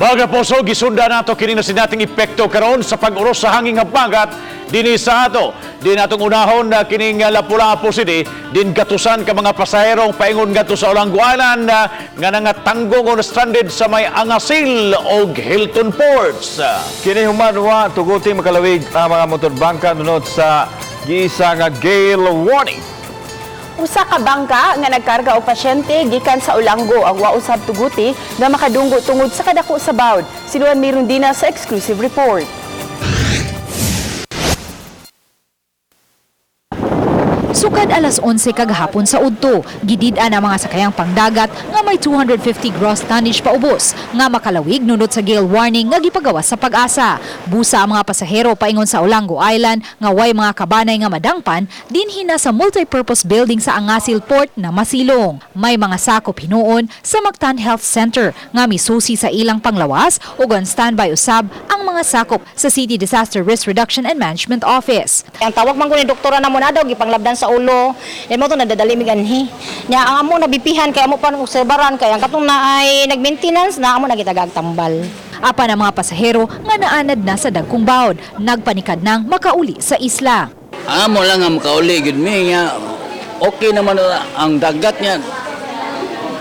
Mga kapuso, gisunda nato kini na sinating epekto karon sa pag-uros sa hangin nga bagat dinhi sa ato. Di natong unahon na kining Lapu-Lapu City, din gatusan ka mga pasaherong paingon ngadto sa Olango Island nga nangatanggong o stranded sa may Angasil og Hilton Ports. Kini human wa tuguti makalawig ang mga motorbangka nunot sa giisa nga gale warning. Usa ka bangka nga nagkarga og pasyente gikan sa Olango ang wa usab tuguti nga makadunggo tungod sa kadako sa bawd. Si Luan Mirundina sa exclusive report. Sukad alas 11 kagahapon sa udto, gidid-an ang mga sakayang pangdagat nga may 250 gross tonnage paubos nga makalawig nunot sa gale warning nga gipagawas sa Pag-asa. Busa ang mga pasahero paingon sa Olango Island nga way mga kabanay nga madangpan dinhi na sa multipurpose building sa Angasil Port na masilong. May mga sakop hinuon sa Mactan Health Center nga misusi sa ilang panglawas ug on standby usab ang mga sakop sa City Disaster Risk Reduction and Management Office. Ang tawag man ko ni doktora na mo na daw gipanglabdan sa ulo. Yan mo to nadadali mig anhi. Nya ang amo nabipihan kay amo pa nang obserbaran kay ang katong na ay nag-maintenance na amo na gitagag tambal. Apan ang mga pasahero nga naanad na sa dagkong bawd, nagpanikad nang makauli sa isla. Amo lang ang makauli gid mi nga okay naman ang dagat niya.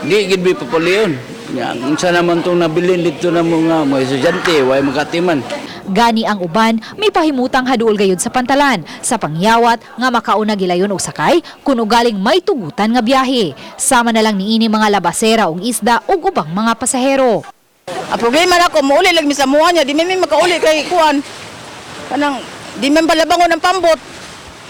Di gid mi papulion. Nya unsa naman tong nabilin dito na mga estudyante way makatiman. Gani ang uban, may pahimutang haduol gayud sa pantalan, sa pangyawat nga makauna gilayon og sakay kun ugaling may tugutan nga biyahe. Sama na lang niini mga labasera og isda ug ubang mga pasahero. Ang problema na ako, muuli lang mi sa muha niya, di man mi makauli kay kuan. Kanang, di man palabangon ang pambot.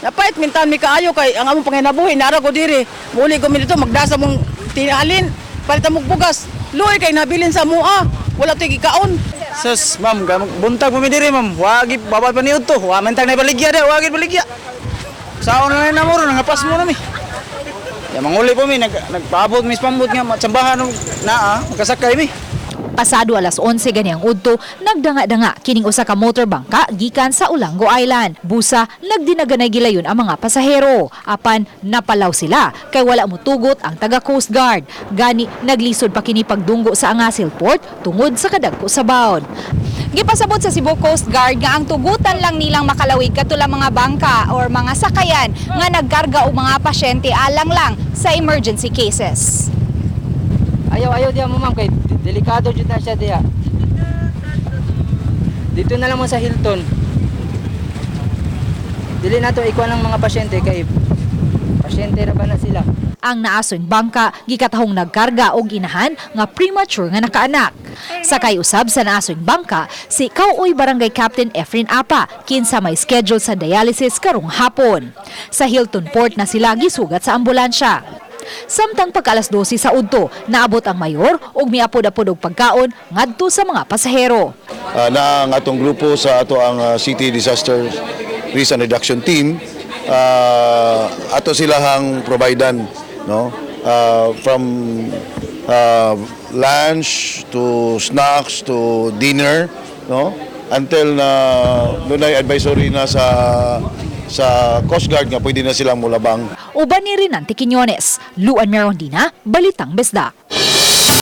Napait mintan mi kaayo kay ang among panginabuhi, nara ko diri. Muuli ko mi dito, magdasa mong tinahalin, palitan mong bugas. Luoy kay nabilin sa mua, wala to'y gikaon. Sus, ma'am, buntag mo mi diri, ma'am. Wagi babad pa ni udto. Wa man tag nabaligya da, wagi baligya. Saon na na mo ron, nangapas mo na mi. Ya manguli po mi, nagpaabot mi sa pambot nga matsambahan na magkasakay mi. Pasado alas 11 gani ang udto, nagdanga-danga kining usa ka motor bangka gikan sa Olango Island. Busa, nagdinaganay gilayon ang mga pasahero. Apan napalaw sila kay wala motugot ang taga Coast Guard. Gani naglisod pa kini pagdunggo sa Angasil Port tungod sa kadagko sa bawd. Gipasabot sa Cebu Coast Guard nga ang tugutan lang nilang makalawig katula mga bangka or mga sakayan nga nagkarga og mga pasyente alang lang sa emergency cases. Ayaw, ayaw diya mo, ma'am, kay delikado jud na siya diya. Dito na lang mo sa Hilton. Dili na to ikuan ng mga pasyente kay pasyente ra ba na sila. Ang naason bangka gikatahong nagkarga og inahan nga premature nga nakaanak. Sakay usab sa naason bangka si Kauoy Barangay Captain Efren Apa kinsa may schedule sa dialysis karong hapon. Sa Hilton Port na sila gisugat sa ambulansya. Samtang pagka alas 12 sa udto, naabot ang mayor ug miapod-apod og pagkaon ngadto sa mga pasahero. Na ang atong grupo sa ato ang City Disaster Risk and Reduction Team, ato sila hang providean, no, from lunch to snacks to dinner, no, until na dunay advisory na sa Coast Guard nga pwede na silang mulabang. Uban ni Rinante Quiñones, Luan Merondina, Balitang Bisdak.